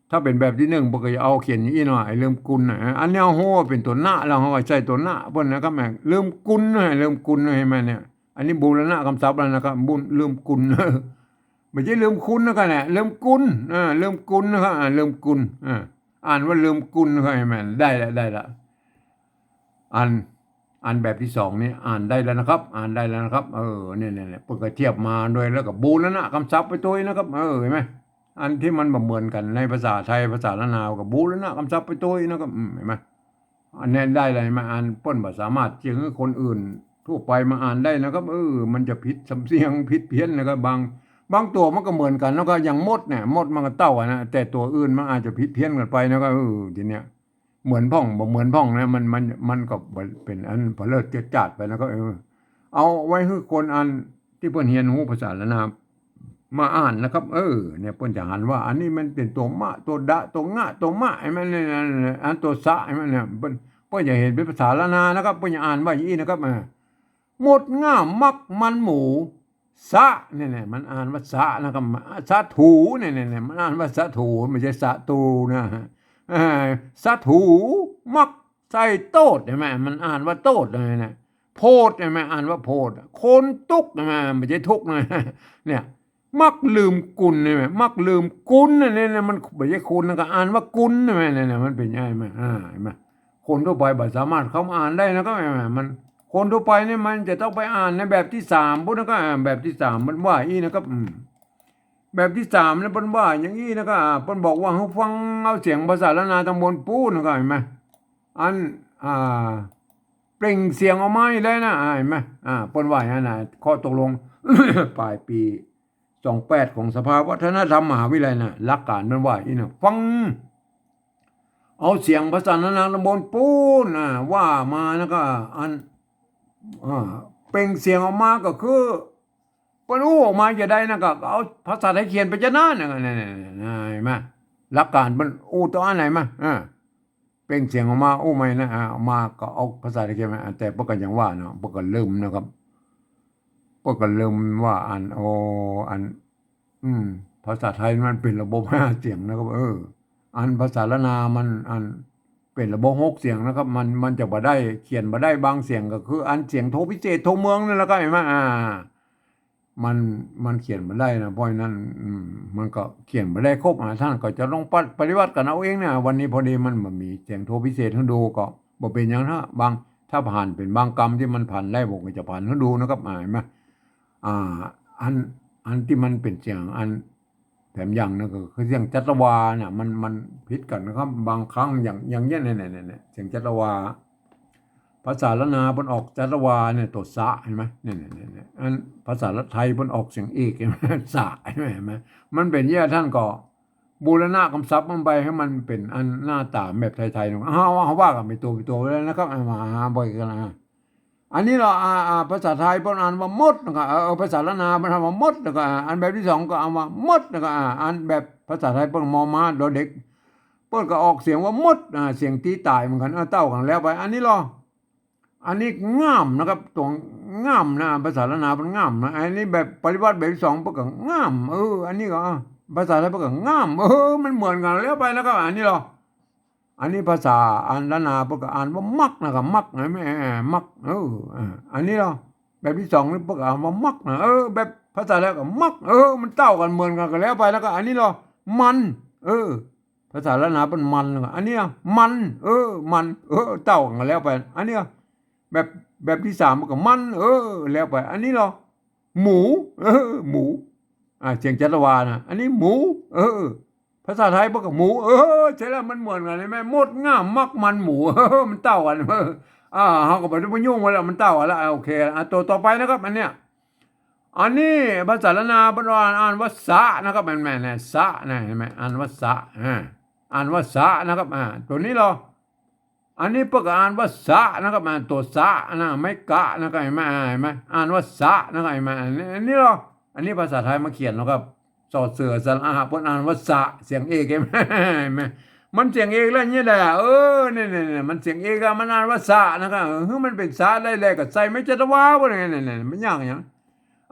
ถ้าเป๋นแบบตี้นึ่ง เปิ้นก็จะเอาเขียนอย่างอี้หน่อย ไอ้ลืมกุนน่ะ อันนี้เฮาฮู้ว่าเป๋นตั๋วนะ แล้วเฮาก็ใจ๊ตั๋วนะเปิ้นนะครับ แหม ลืมกุนน่ะ ลืมกุนน่ะ เห็นไหมเนี่ย อันนี้บูรณะกำศัพท์แล้วนะครับ บุญ ลืมกุน บ่ใจ้ลืมคุณนะครับเนี่ย ลืมกุน อ่า ลืมกุนนะครับ อ่า ลืมกุน อ่า อ่านว่าลืมกุนนะครับ เห็นไหม ได้ละ ได้ละ อัน อันแบบตี้สองนี่อ่านได้แล้วนะครับ อ่านได้แล้วนะครับ เออ เนี่ย เนี่ย เนี่ย เปิ้นก็เทียบมาโดย แล้วก็บูรณะกำศัพท์ไปตวยนะครับ เออ เห็นไหม อันตี้มันบ่เหมือนกั๋นในภาษาไทย ภาษาล้านนาก็บูรณะกำศัพท์ไปตวยนะครับ อืม เห็นไหม อันนี้ได้เลย เห็นไหม อันเปิ้นบ่สามารถจะหื้อคนอื่น ทั่วไปมาอ่านได้นะครับ เออ มันจะผิดสำเนียงผิดเพี้ยนนะครับ บาง บางตั๋วมันก็เหมือนกั๋น แล้วก็อย่างมดเนี่ย มดมันก็เต้ากั๋นนะ แต่ตั๋วอื่นมันอาจจะผิดเพี้ยนกั๋นไปนะครับ เออ ทีเนี้ย เหมือนพ่องบ่เหมือนพ่องนะ มัน มัน มันก็เป๋นอันเผลอเจิดจาดไปนะครับ เออ เอาไว้หื้อคนอันตี้เปิ้นเฮียนฮู้ภาษาล้านนามาอ่านนะครับ เออ เนี่ย เปิ้นจะหันว่าอันนี้มันเป๋นตั๋วมะ ตั๋วดะ ตั๋วงะ ตั๋วมะ ไอ้มันเนี่ย อันตั๋วสะ ไอ้มันเนี่ย เปิ้น เปิ้นจะหันเป๋นภาษาล้านนานะครับ เปิ้นจะอ่านว่าอย่างอี้นะครับ อ่า มดง่ามมักมันหมู สะ เนี่ย เนี่ย มันอ่านว่าสะนะครับ สะถู เนี่ย เนี่ย เนี่ย มันอ่านว่าสะถู ไม่ใช่สะตูนะ เออ สะถู มักใส่โต้ษ หันก่อ มันอ่านว่าโต้ษ เนี่ย เนี่ย โผด หันก่อ อ่านว่าโผด คนตุ๊ก หันก่อ ไม่ใช่ทุกข์นะ เนี่ย มักลืมกุล หันก่อ มักลืมกุล เนี่ย เนี่ย มันไม่ใช่คุณนะ ก็อ่านว่ากุล หันก่อ เนี่ย เนี่ย มันเป๋นไง หันก่อ อ่า หันก่อ คนทั่วไปบ่สามารถเข้ามาอ่านได้นะครับ หันก่อ มัน คนทั่วไปเนี่ยมันจะต้องไปอ่านในแบบตี้สามพุ้นนะครับ อ่า แบบตี้สามมันว่าอี้นะครับ อืม แบบตี้สามเนี่ยเปิ้นว่าอย่างอี้นะครับ อ่า เปิ้นบอกว่าหื้อฟังเอาเสียงภาษาล้านนาตำบลปู๊นนะครับ หันก่อ อัน อ่า เปล่งเสียงออกมานี่เลยนะ อ่า หันก่อ อ่า เปิ้นว่าอย่างนั้นนะ ข้อตกลง ปลายปี๋สองแปดของสภาวัฒนธรรมมหาวิทยาลัยนะ หลักการมันว่าอี้นะ ฟัง เอาเสียงภาษาล้านนาตำบลปู๊น อ่า ว่ามานะก็ อัน อ่า เปล่งเสียงออกมาก็คือ เปิ้นอู้ออกมาจะใดนะก็เอาภาษาไทยเขียนไปจะนั้นนะ เนี่ย เนี่ย เนี่ย หันก่อ หลักการเปิ้นอู้ต๋ออันไหนมา อ่า เปล่งเสียงออกมาอู้ใหม่นะ อ่า ออกมาก็เอาภาษาไทยเขียนมา อ่า แต่เปิ้นก็ยังว่าเนาะ เปิ้นก็ลืมนะครับ เปิ้นก็ลืมว่าอัน โอ้ อัน อืม ภาษาไทยมันเป๋นระบบห้าเสียงนะครับ เออ อันภาษาล้านนามัน อันเป๋นระบบหกเสียงนะครับ มัน มันจะบ่ได้ เขียนบ่ได้บางเสียง ก็คืออันเสียงโทพิเศษโทเมืองนั่นแหละครับ หันก่อ อ่า มัน มันเขียนบ่ได้นะ เพราะฉะนั้น อืม มันก็เขียนบ่ได้ครบ อ่า ต้านก็จะต้องปะ ปฏิบัติกั๋นเอาเองเนี่ย วันนี้พอดีมันบ่มีเสียงโทพิเศษหื้อดู ก็บ่เป๋นหยังนะ บาง ถ้าผ่านเป๋นบางกำตี้มันผ่านได้ ผมก็จะผ่านหื้อดูนะครับ อ่า หันก่อ อ่า อัน อันตี้มันเป๋นเสียงอันแถมยังนะ ก็คือเสียงจัตวาน่ะ มัน มันผิดกั๋นนะครับ บางครั้งอย่าง อย่างเนี้ย เนี่ย เนี่ย เนี่ย เสียงจัตวา ภาษาล้านนาเปิ้นออกจัตวาเนี่ย ตั๋วสะ หันก่อ เนี่ย เนี่ย เนี่ย เนี่ย อันภาษาไทยเปิ้นออกเสียงเอก หันก่อ สะ หันก่อ หันก่อ มันเป๋นอย่างอี้ ต้านก็บูรณะกำศัพท์มันไปหื้อมันเป๋นอันหน้าต๋าแบบไทยๆ เนาะ เฮา เฮาว่ากั๋นเป๋นตั๋ว เป๋นตั๋วไปเลยนะครับ เอามาหาบ่อยกั๋นนะ อันนี้เนาะ อ่า อ่า ภาษาไทยเปิ้นอ่านว่ามดนะครับ เออ เออ ภาษาล้านนาเปิ้นอ่านว่ามดนะครับ อ่า อันแบบตี้สองก็อ่านว่ามดนะครับ อ่า อันแบบภาษาไทยเปิ้น มอม้า ดอเด็ก เปิ้นก็ออกเสียงว่ามด อ่า เสียงตี๋ต๋ายเหมือนกั๋น อ่า เต้ากั๋นแล้วไป อันนี้เนาะ อันนี้ง่ามนะครับ ตั๋วง่ามนะ ภาษาล้านนาเปิ้นง่ามนะ อันนี้แบบปฏิบัติแบบตี้สองเปิ้นก็ง่าม เออ อันนี้ก็ อ่า ภาษาไทยเปิ้นก็ง่าม เออ มันเหมือนกั๋นแล้วไปนะครับ อันนี้เนาะ อันนี้ภาษาอันล้านนาเปิ้นก็อ่านว่ามักนะครับ มักนะ แม่ มัก เออ อ่า อันนี้เนาะ แบบตี้สองนี่เปิ้นก็อ่านว่ามักนะ เออ แบบภาษาไทยก็มัก เออ มันเต้ากั๋นเหมือนกั๋นก็แล้วไป แล้วก็อันนี้เนาะ มัน เออ ภาษาล้านนาเปิ้นมัน แล้วก็อันนี้อะ มัน เออ มัน เออ เต้ากั๋นก็แล้วไป อันนี้อะ แบบ แบบตี้สามมันก็มัน เออ แล้วไป อันนี้เนาะ หมู เออ หมู อ่า เสียงจัตวานะ อันนี้หมู เออ ภาษาไทยเปิ้นก็หมู เออ ใช่แล้ว มันเหมือนกั๋น หันก่อ มดง่ามมักมันหมู เออ มันเต้ากั๋น เออ อ่า เฮาก็บ่ต้องไปยุ่งมันแล้ว มันเต้ากั๋นแล้ว อ่า โอเค อ่า ตั๋วต่อไปนะครับ อันเนี้ย อันนี้ภาษาล้านนาเปิ้นอ่าน อ่านว่าสะนะครับ แม่นๆ เนี่ย สะนะ หันก่อ อ่านว่าสะ อ่า อ่านว่าสะนะครับ อ่า ตั๋วนี้เนาะ อันนี้เปิ้นก็อ่านว่าสะนะครับ อ่า ตั๋วสะนะ ไม่กะนะครับ หันก่อ อ่า หันก่อ อ่านว่าสะนะครับ หันก่อ อันนี้ อันนี้เนาะ อันนี้ภาษาไทยมาเขียนเนาะครับ สอเสือสระอา เปิ้นอ่านว่าสะ เสียงเอก หันก่อ หันก่อ มันเสียงเอกแล้วเนี่ยแหละ เออ เนี่ยๆๆ มันเสียงเอกอะ มันอ่านว่าสะนะครับ เออ หื้อมันเป๋นสะได้แลก็ใส่ไม้จัตวาบ่เนี่ย เนี่ยๆ มันยากหยัง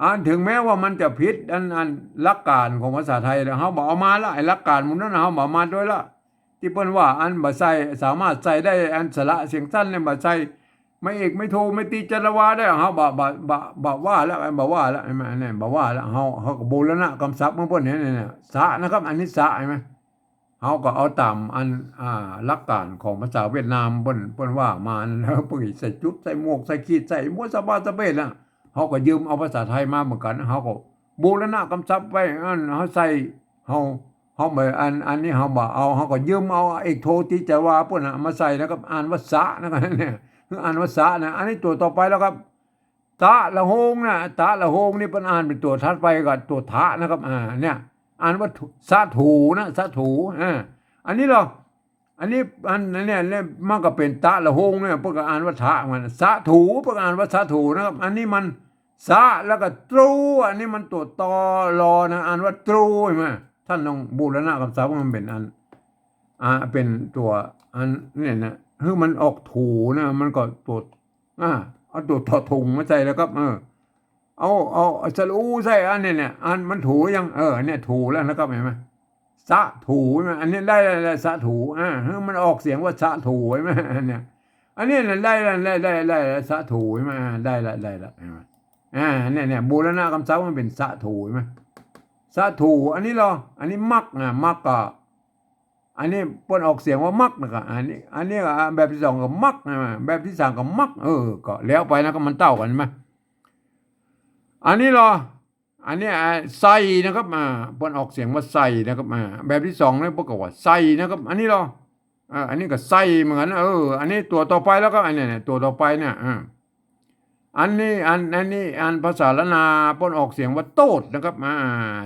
อัน ถึงแม้ว่ามันจะผิดอัน อันหลักการของภาษาไทยแล้ว เฮาบ่เอามาละ ไอ้หลักการหมู่นั้นน่ะ เฮาบ่เอามาด้วยละ ตี้เปิ้นว่าอันบ่ใส่ สามารถใส่ได้ อันสระเสียงสั้นเนี่ยบ่ใส่ ไม้เอก ไม้โท ไม้ตี๋ จัตวาได้ เฮาบ่ บ่ บ่ บ่ว่าละ บ่ว่าละ หันก่อ เนี่ย บ่ว่าละ เฮา เฮาก็บูรณะกำศัพท์ของเปิ้นเนี่ย เนี่ย เนี่ย สะนะครับ อันนี้สะ หันก่อ เฮาก็เอาต๋ามอัน อ่า หลักการของภาษาเวียดนามเปิ้น เปิ้นว่ามานั่น เปิ้นใส่จุด ใส่หมวก ใส่ขีด ใส่หมวก สะบาสะเบดน่ะ เฮาก็ยืมเอาภาษาไทยมาเหมือนกั๋น เฮาก็บูรณะกำศัพท์ไว้ อันเฮาใส่ เฮา เฮาบ่ อัน อันนี้เฮาบ่เอา เฮาก็ยืมเอาเอก โท ตี๋ จัตวาเปิ้นน่ะมาใส่ แล้วก็อ่านว่าสะนะครับ เนี่ย คืออ่านว่าสะนะ อันนี้ตั๋วต่อไปแล้วครับ ตะละโฮงนะ ตะละโฮงนี่เปิ้นอ่านเป๋นตั๋วถัดไปกับตั๋วทะนะครับ อ่า เนี่ย อ่านว่าถู สะถูนะ สะถู อ่า อันนี้ลอ อันนี้ อัน อันเนี้ย เนี่ย มันก็เป๋นตะละโฮงเนี่ย เปิ้นก็อ่านว่าทะเหมือนกั๋น สะถู เปิ้นก็อ่านว่าสะถูนะครับ อันนี้มัน สะ แล้วก็ตรู อันนี้มันตั๋วตอรอนะ อ่านว่าตรู หันก่อ ท่านลองบูรณะกำศัพท์ มันเป๋นอัน อ่า เป๋นตั๋วอันเนี่ยนะ หื้อมันออกถูนะ มันก็ตั๋ว อ่า เอาตั๋วถอถุงมาใส่แล้วครับ เออ เอา เอา เอาสระอูใส่ อันนี้เนี่ย อันมันถูยัง เออ เนี่ย ถูแล้วนะครับ หันก่อ สะถู หันก่อ อันนี้ได้แล้ว สะถู อ่า หื้อมันออกเสียงว่าสะถู หันก่อ อันเนี้ย อันนี้น่ะได้แล้ว ได้ ได้ ได้แล้ว สะถู หันก่อ อ่า ได้แล้ว ได้แล้ว หันก่อ อ่า เนี่ย เนี่ย บูรณะกำศัพท์มันเป๋นสะถู หันก่อ สะถู อันนี้ลอ อันนี้มักนะ มักก็ อันนี้เปิ้นออกเสียงว่ามักนะก็ อันนี้ อันนี้ก็แบบตี้สองก็มักนะ แบบตี้สามก็มัก เออ ก็แล้วไปนะ ก็มันเต้ากั๋นหันก่อ อันนี้ลอ อันนี้ อ่า ใส่นะครับ อ่า เปิ้นออกเสียงว่าใส่นะครับ อ่า แบบตี้สองเนี่ยเปิ้นก็ว่าใส่นะครับ อันนี้ลอ อ่า อันนี้ก็ใส่เหมือนกั๋นนะ เออ อันนี้ตั๋วต่อไปแล้วครับ อันเนี้ย เนี่ย ตั๋วต่อไปเนี่ย อ่า อันนี้ อัน อันนี้ อันภาษาล้านนาเปิ้นออกเสียงว่าโต้ษนะครับ อ่า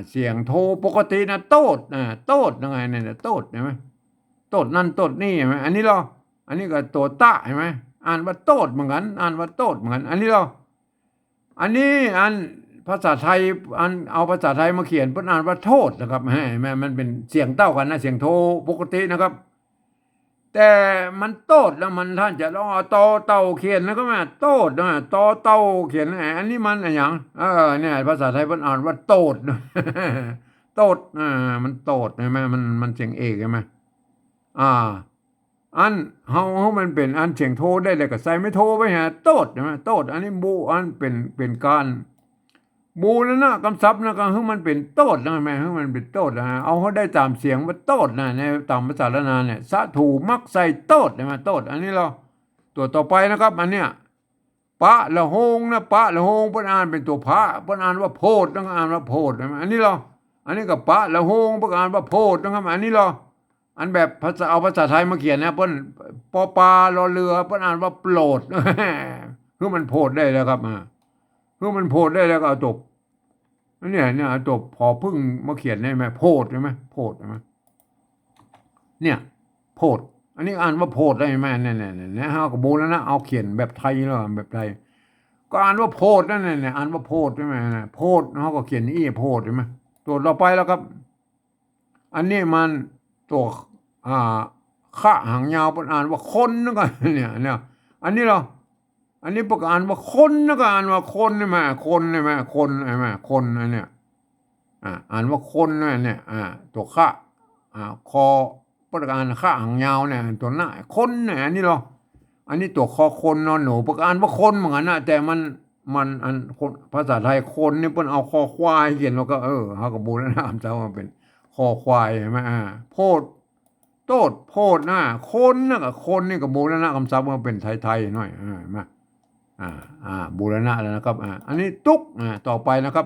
เสียงโทปกตินะ โต้ษ อ่า โต้ษ ยังไงเนี่ย โต้ษ หันก่อ โต้ษนั่นโต้ษนี่ หันก่อ อันนี้ลอ อันนี้ก็ตั๋วตะ หันก่อ อ่านว่าโต้ษเหมือนกั๋น อ่านว่าโต้ษเหมือนกั๋น อันนี้ลอ อันนี้อันภาษาไทย อันเอาภาษาไทยมาเขียน เปิ้นอ่านว่าโทษนะครับ หันก่อ มันเป๋นเสียงเต้ากั๋นนะ เสียงโทปกตินะครับ แต่มันโต้ษแล้วมัน ท่านจะลองเอาตอเต่าเขียนแล้วก็มาโต้ษนะ ตอเต่าเขียน อันนี้มันอะหยัง เออ เนี่ย ภาษาไทยเปิ้นอ่านว่าโต้ษ โต้ษ อ่า มันโต้ษ หันก่อ มัน มันเสียงเอก หันก่อ อ่า อันเฮา เฮามันเป๋นอันเสียงโทได้เลย ก็ใส่ไม้โทไปหันก่อ โต้ษ หันก่อ โต้ษ อันนี้บู อันเป๋น เป๋นก๋าน บูรณะกำศัพท์นะ ก็หื้อมันเป๋นโต้ษนะ หันก่อ หื้อมันเป๋นโต้ษนะ เอาหื้อได้ต๋ามเสียงว่าโต้ษนะ ในต๋ามภาษาล้านนาเนี่ย สะถู มัก ใส่ โต้ษ หันก่อ โต้ษ อันนี้ลอ ตั๋วต่อไปนะครับ อันเนี้ย ปะละโฮงนะ ปะละโฮง เปิ้นอ่านเป๋นตั๋วผะ เปิ้นอ่านว่าโพดนะ อ่านว่าโพด หันก่อ อันนี้ลอ อันนี้ก็ปะละโฮง เปิ้นอ่านว่าโพดนะครับ อันนี้ลอ อันแบบภาษา เอาภาษาไทยมาเขียนนะ เปิ้น ปอปลารอเรือ เปิ้นอ่านว่าโปรด หื้อมันโพดได้แล้วครับ อ่า หื้อมันโพดได้แล้วก็เอาตั๋ว เนี่ย เนี่ย เอาตั๋วผอผึ้งมาเขียนได้ไหม โพด หันก่อ โพด หันก่อ เนี่ย โพด อันนี้อ่านว่าโพดได้ไหม เนี่ย เนี่ย เนี่ย เฮาก็บูรณะ เอาเขียนแบบไทยแล้ว แบบไทย ก็อ่านว่าโพดนั่นแหละ เนี่ย อ่านว่าโพด หันก่อ โพด เฮาก็เขียนอี้ โพด หันก่อ ตั๋วต่อไปแล้วครับ อันนี้มันตั๋ว อ่า ฆะหางยาว เปิ้นอ่านว่าคนนั่นก็ เนี่ย เนี่ย อันนี้ลอ อันนี้เปิ้นก็อ่านว่าคนนั่นก็ อ่านว่าคน หันก่อ คน หันก่อ คน หันก่อ คน อันเนี้ย อ่า อ่านว่าคนนะเนี่ย อ่า ตั๋วฆะ อ่า คอ เปิ้นก็อ่านฆะหางยาวเนี่ย ตั๋วหน้า คนเนี่ย อันนี้ลอ อันนี้ตั๋วคอคนนอนหนู เปิ้นก็อ่านว่าคนเหมือนกั๋นนะ แต่มัน มัน อัน คน ภาษาไทยคนนี่เปิ้นเอาคอควายเขียน แล้วก็ เออ เฮาก็บูรณะกำศัพท์มาเป๋นคอควาย หันก่อ อ่า โพด โต้ษ โพดนะ คนนะ ก็คนนี่ก็บูรณะกำศัพท์มาเป๋นไทยๆ หน่อย อ่า หันก่อ อ่า อ่า บูรณะแล้วนะครับ อ่า อันนี้ตุ๊ก อ่า ต่อไปนะครับ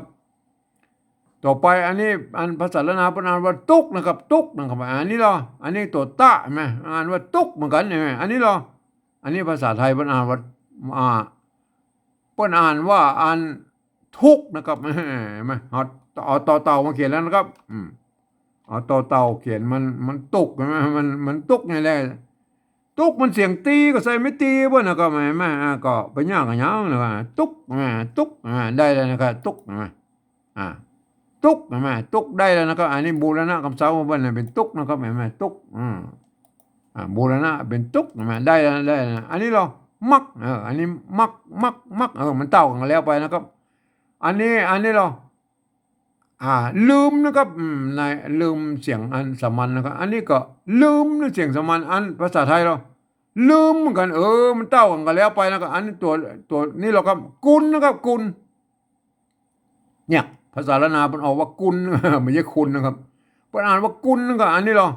ต่อไปอันนี้ อันภาษาล้านนาเปิ้นอ่านว่าตุ๊กนะครับ ตุ๊กนะครับ อันนี้ลอ อันนี้ตั๋วตะ หันก่อ อ่านว่าตุ๊กเหมือนกั๋น หันก่อ อันนี้ลอ อันนี้ภาษาไทยเปิ้นอ่านว่า อ่า เปิ้นอ่านว่าอันทุกข์นะครับ หันก่อ เอา เอาตอเต่ามาเขียนแล้วนะครับ อืม เอาตอเต่าเขียน มัน มันตุ๊ก หันก่อ มัน มันตุ๊กนี่แหละ ตุ๊กมันเสียงตี ก็ใส่ไม้ตีเปิ้นนะครับ หันก่อ อ่า ก็บ่ยากอะหยังนะครับ ตุ๊ก อ่า ตุ๊ก อ่า ได้แล้วนะครับ ตุ๊ก หันก่อ อ่า ตุ๊ก หันก่อ ตุ๊กได้แล้วนะครับ อันนี้บูรณะกำศัพท์เปิ้นน่ะเป๋นตุ๊กนะครับ หันก่อ ตุ๊ก อืม อ่า บูรณะเป๋นตุ๊ก หันก่อ ได้แล้ว ได้แล้ว อันนี้ลอ มัก เออ อันนี้มัก มัก มัก เออ มันเต้ากั๋นแล้วไปนะครับ อันนี้ อันนี้ลอ อ่า ลืมนะครับ อืม ใน ลืมเสียงอันสามัญนะครับ อันนี้ก็ลืมนะ เสียงสามัญ อันภาษาไทยลอ ลืมเหมือนกั๋น เออ มันเต้ากั๋นก็แล้วไปนะครับ อันนี้ตั๋ว ตั๋วนี้ลอครับ กุลนะครับ กุล เนี่ย ภาษาล้านนาเปิ้นออกว่ากุล บ่ใจ้คุณนะครับ เปิ้นอ่านว่ากุลนะครับ อันนี้ลอ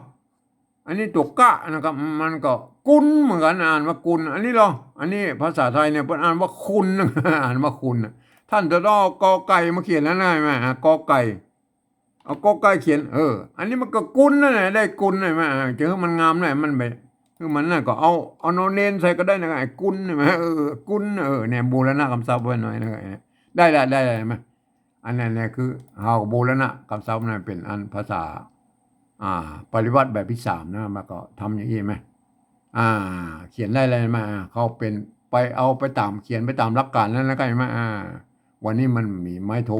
อันนี้ตั๋วกะนะครับ มันก็กุลเหมือนกั๋น อ่านว่ากุล อันนี้ลอ อันนี้ภาษาไทยเนี่ยเปิ้นอ่านว่าคุณ อ่านว่าคุณ ท่านจะต้องเอากอไก่มาเขียนนะ หันก่อ อ่ะ กอไก่ เอากอไก่เขียน เออ อันนี้มันก็กุลนั่นแหละ ได้กุล หันก่อ อ่า จะหื้อมันงามหน่อย มันไป คือมันน่ะก็เอา เอานอเณรใส่ก็ได้นะ ไอ้กุลเนี่ย เออ กุล เออ เนี่ย บูรณะกำศัพท์ไว้หน่อยนะ ได้ละ ได้ละ เห็นไหม อันนั้นเนี่ยคือ เฮาก็บูรณะกำศัพท์นั่นเป๋นอันภาษา อ่า ปริวรรตแบบตี้สามนะ มันก็ทำอย่างอี้ไหม อ่า เขียนได้เลยมา เขาเป๋น ไปเอาไปต๋าม เขียนไปต๋ามหลักการณ์นั้นแล้วก็เห็นไหม อ่า วันนี้มันมีไม้โท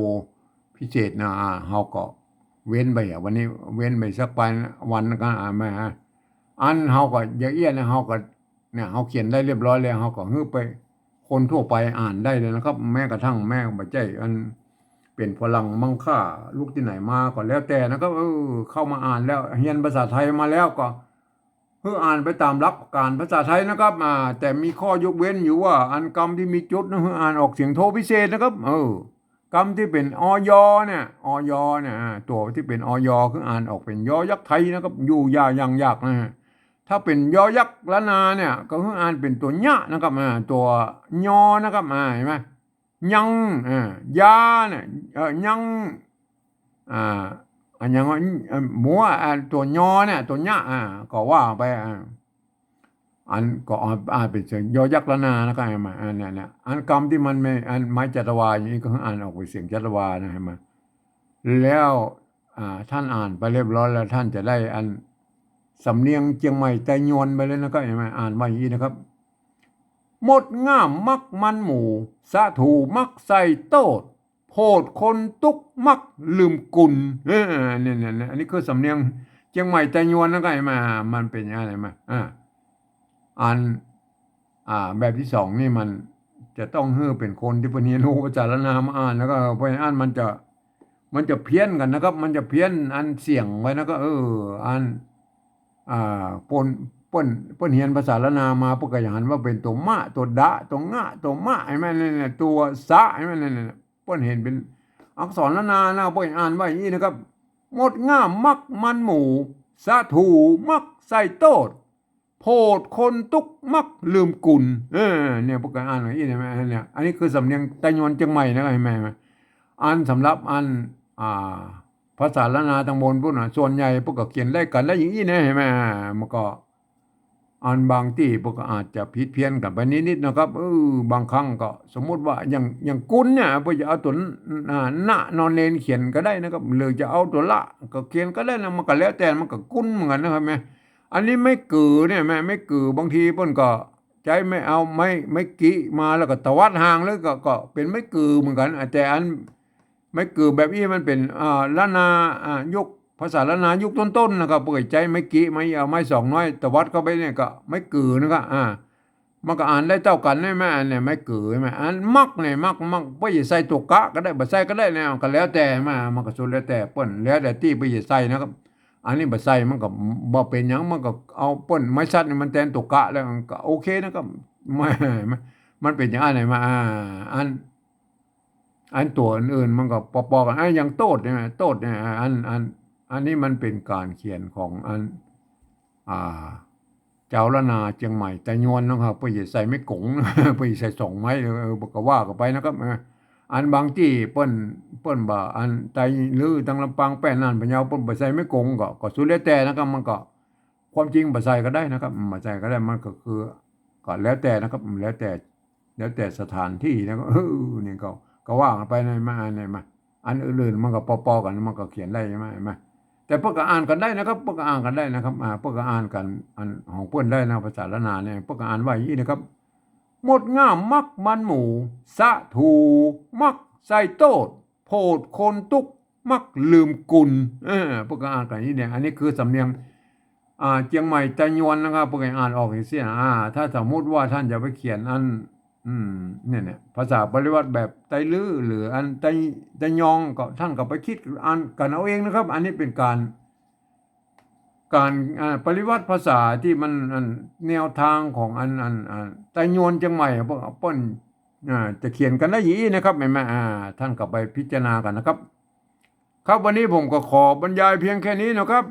พิเศษนะ อ่า เฮาก็เว้นไปอ่ะ วันนี้เว้นไปสักวัน วันก็ อ่า มา อ่า อันเฮาก็อย่างอี้นะ เฮาก็ เนี่ย เฮาเขียนได้เรียบร้อยแล้ว เฮาก็หื้อไป คนทั่วไปอ่านได้เลยนะครับ แม้กระทั่งแม้บ่ใจ้อันเป๋นฝรั่งมังค่า ลุกตี้ไหนมาก็แล้วแต่นะครับ เออ เข้ามาอ่านแล้ว เฮียนภาษาไทยมาแล้วก็ หื้ออ่านไปต๋ามหลักการภาษาไทยนะครับ อ่า แต่มีข้อยกเว้นอยู่ว่า อันกำตี้มีจุดนะ หื้ออ่านออกเสียงโทพิเศษนะครับ เออ กำตี้เป๋น อย เนี่ย อย เนี่ย อ่า ตั๋วตี้เป๋น อย คืออ่านออกเป๋นยอยักษ์ไทยนะครับ อยู่อย่ายังยากนะฮะ ถ้าเป๋นยอยักษ์ละนาเนี่ย ก็หื้ออ่านเป๋นตั๋วยะนะครับ อ่า ตั๋วยอนะครับ อ่า เห็นไหม ยัง อ่า ยาเนี่ย เอ่อ ยัง อ่า อันยังว่า เอ่อ หมูอ่ะ อ่า ตั๋วยอเนี่ย ตั๋วยะ อ่า ก็ว่าไป อ่า อันก็อ่าน อ่านเป๋นเสียงยอยักษ์ละนานะครับ เห็นไหม อันเนี้ย เนี่ย อันกำตี้มันไม่ อันไม้จัตวาอย่างอี้ก็อ่านออกเป๋นเสียงจัตวานะ เห็นไหม แล้ว อ่า ท่านอ่านไปเรียบร้อยแล้ว ท่านจะได้อันสำเนียงเจียงใหม่ไตยวนไปเลยนะครับ เห็นไหม อ่านว่าอย่างอี้นะครับ หมดง่ามมักมันหมู สะถูมักใส่โต้ษ โผดคนตุ๊กข์มักลืมกุล เออ เนี่ย เนี่ย เนี่ย อันนี้คือสำเนียงเจียงใหม่ไตยวนนะครับ เห็นไหม มันเป๋นอย่างนั้น เห็นไหม อ่า อัน อ่า แบบตี้สองนี่มันจะต้องหื้อเป๋นคนตี้เปิ้นเฮียนฮู้ภาษาล้านนามาอ่าน แล้วก็เปิ้นอ่านมันจะ มันจะเพี้ยนกั๋นนะครับ มันจะเพี้ยนอันเสียงไปนะ ก็ เออ อัน อ่า เปิ้น เปิ้น เปิ้นเฮียนภาษาล้านนามา เปิ้นก็จะหันว่าเป๋นตั๋วมะ ตั๋วดะ ตั๋วงะ ตั๋วมะ เห็นไหม เนี่ย เนี่ย ตั๋วสะ เห็นไหม เนี่ย เนี่ย เปิ้นเห็นเป๋นอักษรล้านนานะ เปิ้นอ่านว่าอย่างอี้นะครับ หมดง่ามมักมันหมู สะถูมักใส่โต้ษ โผดคนตุ๊กข์มักลืมกุล เออ เนี่ย เปิ้นก็อ่านอย่างอี้ เห็นไหม เนี่ย อันนี้คือสำเนียงไตยวนเจียงใหม่นะครับ เห็นไหม เห็นไหม อันสำหรับอัน อ่า ภาษาล้านนาตังบนปู๊นน่ะ ส่วนใหญ่เปิ้นก็เขียนได้กั๋นได้อย่างอี้นะ เห็นไหม มันก็ อันบางตี้เปิ้นก็อาจจะผิดเพี้ยนกั๋นไปนิดๆ นะครับ เออ บางครั้งก็สมมุติว่าอย่าง อย่างกุลเนี่ย เปิ้นจะเอาตั๋ว อ่า นะ นอเณรเขียนก็ได้นะครับ หรือจะเอาตั๋วละก็เขียนก็ได้นะ มันก็แล้วแต่ มันก็กุลเหมือนกั๋นนะครับแม่ อันนี้ไม้กือเนี่ยแม่ ไม้กือบางทีเปิ้นก็ใจ๊ไม้ เอาไม้ ไม้กิมาแล้วก็ตวัดห่างเลย ก็ ก็เป๋นไม้กือเหมือนกั๋น แต่อัน ไม้กือแบบอี้มันเป๋น อ่า ล้านนา อ่า ยุค ภาษาล้านนายุคต้นๆ นะครับ เปิ้นใจ๊ไม้กิ ไม้ เอาไม้สองน้อยตวัดเข้าไปเนี่ยก็ไม้กือนะครับ อ่า มันก็อ่านได้เต้ากั๋นใช่ไหม อันเนี่ยไม้กือใช่ไหม อันมักเนี่ย มัก มัก เปิ้นจะใส่ตั๋วกะก็ได้ บ่ใส่ก็ได้เนี่ย ก็แล้วแต่มา มันก็สุดแล้วแต่เปิ้น แล้วแต่ตี้เปิ้นจะใส่นะครับ อันนี้บ่ใส่มันก็บ่เป๋นหยัง มันก็เอาเปิ้นไม้สัตว์นี่มันแตนตั๋วกะแล้ว มันก็โอเคนะครับ มัน มันเป๋นอย่างนั้นไหนมา อ่า อัน อันตั๋วอื่นๆ มันก็ปอๆ กั๋น อ่ะ อย่างโต้ษเนี่ย โต้ษเนี่ย อัน อัน อันนี้มันเป๋นก๋านเขียนของอัน อ่า จาวล้านนาเจียงใหม่ไตยวนนะครับ เปิ้นจะใส่ไม้ก๋ง เปิ้นจะใส่สองไม้ เออ ก็ว่ากั๋นไปนะครับ เออ อันบางตี้เปิ้น เปิ้นบ่า อันไตลื้อตังลำปางแป้นน่านพะเยา เปิ้นบ่ใส่ไม้ก๋งก็ ก็สุดแล้วแต่นะครับ มันก็ ความจริงบ่ใส่ก็ได้นะครับ บ่ใส่ก็ได้ มันก็คือ ก็แล้วแต่นะครับ แล้วแต่ แล้วแต่สถานที่นะครับ เออ นี่ก็ ก็ว่ากั๋นไปในมา ในมา อันอื่นๆ มันก็ปอๆ กั๋น มันก็เขียนได้ใช่ไหม เห็นไหม แต่เปิ้นก็อ่านกั๋นได้นะครับ เปิ้นก็อ่านกั๋นได้นะครับ อ่า เปิ้นก็อ่านกั๋น อันของเปิ้นได้นะ ภาษาล้านนาเนี่ย เปิ้นก็อ่านว่าอย่างนี้นะครับ หมดง่ามมักมันหมู สะถูมักใส่โต้ษ โผดคนตุ๊กข์มักลืมกุล เออ เปิ้นก็อ่านกั๋นอย่างนี้เนี่ย อันนี้คือสำเนียง อ่า เจียงใหม่ไตยวนนะครับ เปิ้นก็อ่านออกอย่างนี้นะ อ่า ถ้าสมมุติว่าท่านจะไปเขียนอัน อืม เนี่ย เนี่ย ภาษาปริวรรตแบบไตลื้อ หรืออันไต ไตยอง ก็ท่านก็ไปคิดอ่านกั๋นเอาเองนะครับ อันนี้เป๋นก๋าน ก๋าน อ่า ปริวรรตภาษาตี้มัน อัน แนวตางของอัน อัน อัน ไตยวนเจียงใหม่ เปิ้น เปิ้น อ่า จะเขียนกั๋นได้อย่างนี้นะครับ เห็นไหม อ่า ท่านก็ไปพิจารณากั๋นนะครับ ครับ วันนี้ผมก็ขอบรรยายเพียงแค่นี้นะครับ